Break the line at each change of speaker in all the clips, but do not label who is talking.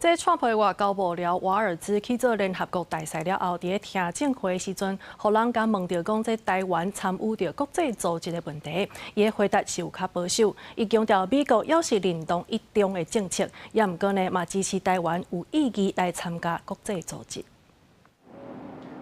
這川普外交幕僚瓦爾茲去做聯合國大使了後，佇咧聽證會時陣，予人共問著講這台灣參與著國際組織的問題，伊的回答是有較保守。伊強調美國猶是認同一中的政策，也毋過呢嘛支持台灣有意義來參加國際組織。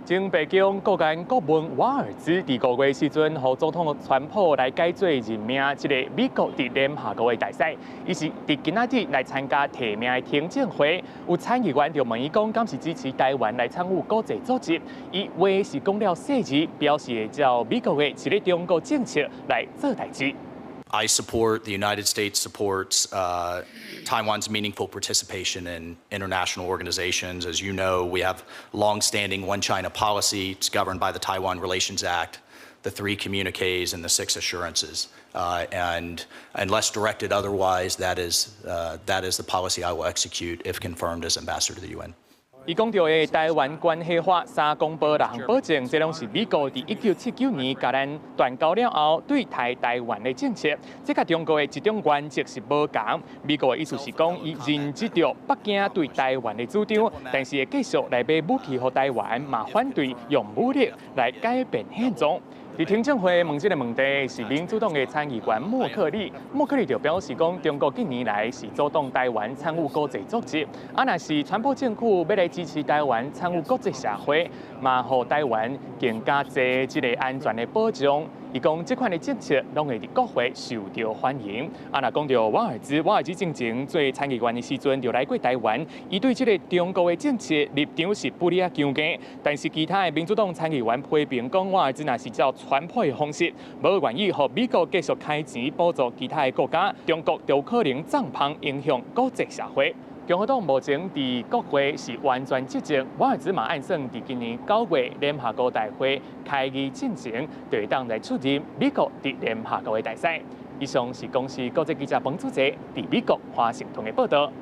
前白宮國安顧問瓦爾茲佇5月時陣，予總統川普來改做任命這個美國佇聯合國的大使。伊是佇今仔日來參加提名的聽證會，有參議員就問伊講，敢是支持台灣來參與國際組織？伊話是講了細膩，表示會照美國的一個中國政策來做代誌。
I support, the United States supports Taiwan's meaningful participation in international organizations. As you know, we have longstanding One China policy. It's governed by the Taiwan Relations Act, the three communiques, and the six assurances. And unless directed otherwise, that is the policy I will execute if confirmed as ambassador to the UN.
伊講著的台灣關係法三公報六項保證，這攏是美國佇1979年共咱斷交了後對待台灣的政策。這佮中國的一中原則是無仝。美國的意思是講，伊認知著北京對台灣的主張，但是會繼續來賣武器予台灣，嘛反對用武力來改變現狀。佇聽證會問這個問題是民主黨的參議員莫克里，莫克里就表示講，中國近年來是阻擋台灣參與國際組織，啊，若是川普政府欲來支持台灣參與國際社會，嘛予台灣更加濟這個安全的保障。伊講這款的政策攏會佇國會受著歡迎。啊，若講著瓦爾茲，瓦爾茲進前做參議員的時陣就來過台灣，伊對這個中國的政策立場是不哩仔強硬。但是其他的民主黨參議員批評講，瓦爾茲若是照川普的方式，無願意予美國繼續開錢補助其他的國家，中國就可能放蜂影響國際社會。共和黨目前佇國會是完全執政，瓦爾茲嘛按算佇今年9月聯合國大會開議進前，就會當來出任美國佇聯合國的大使。以上是公視國際記者彭祖哲佇美國華盛頓的報道。